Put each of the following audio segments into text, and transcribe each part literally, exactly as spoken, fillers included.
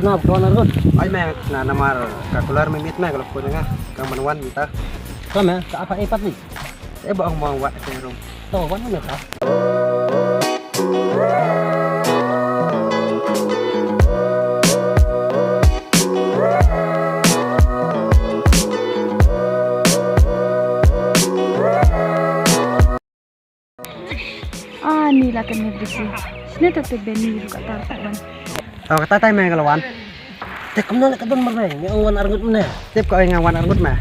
Na, ka wan arngut. Ai me, na namar ka kular me mit me ka la phone nga. Ka man wan mynta. Ka me, ka apa e pat ni? E ba ong mo wat ka room. To wan me ka. Ah, ni la kan me bisi. Sne ta te beni ru ka tar ta wan. Oh, kata tai me ka la wan. Te kumno le ka don mar me, me ong wan arngut me ne. Tip ka ong nga wan arngut me.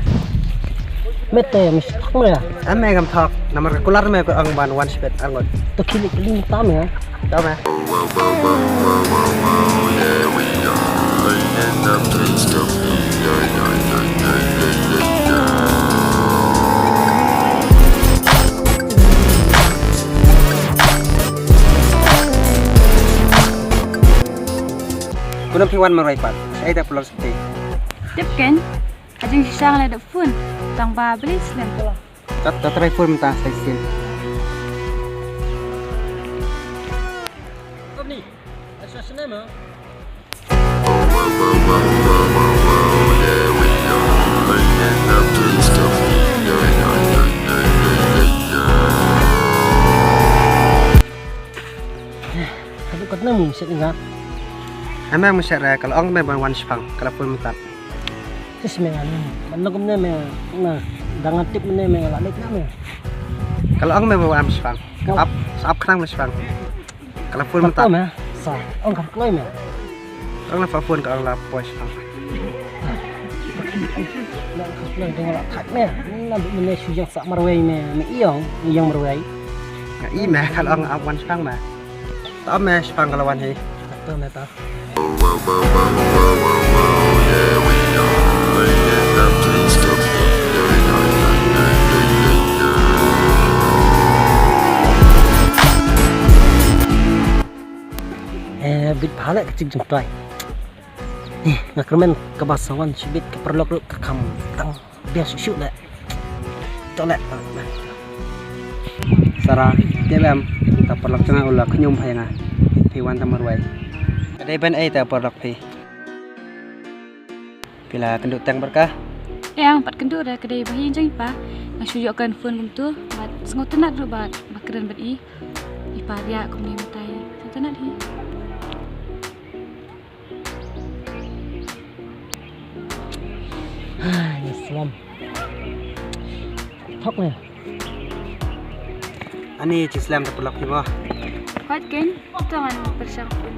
Me te me thok me. Ame ngam thok. Namar ka kular me ka ong ban wan spet arngut. To kili kili ta me. Ta me. Kuna phi wan marwei pat. Ai da pulang sepi. Tip ken. Ajing shisha ngalai da phone. Tang ba beli selen tu lah. Tat tat try phone mynta sa sien. Ni. Ai sa sene ma. Hadu kat na mu set nga. Ame mu set ra ka la ong me ban wan shipang ka la phone mynta. Tis me nga ni. Man no kumne me na dang tip me ne me la lek na me. Ka la ong me ban wan shipang. Ka ap sa ap khnang me shipang. Ka la phone mynta. Ka me sa ong ka kloi me. Ong la phone ka ong la poi shipang. La ka kloi dang la thak me. Na du me ne shu jang sa marwei me me i ong i ong marwei. Nga i me ka la ong ap wan shipang me. Ta me shipang ka la wan hi. Ta me ta. Eh, bit bha leh ka jingjyntai. Eh, nga kyrmen kaba sa wan shibit ka paralok ruh ka kham tang. Biang shuh shuh leh. To leh. Sara, te bam, ta paralok jong nga u la khñium phi nga. Phi wan ta marwei. Ka dei ban ei ta paralok phi. Phi la kynduh tang bad ka? Ïa, nga pat kynduh da ka dei ba hi jong i pa. Nga shu ïoh kan phone kumtu bad sngewtynnat ruh bad ba kren bad i. I pa ïa kumne mynta i. Sngewtynnat hi. Hai, slem. Thok ne. Ani chi slem ta paralok hi mo. Kot ken, to ngan pyrshang pun.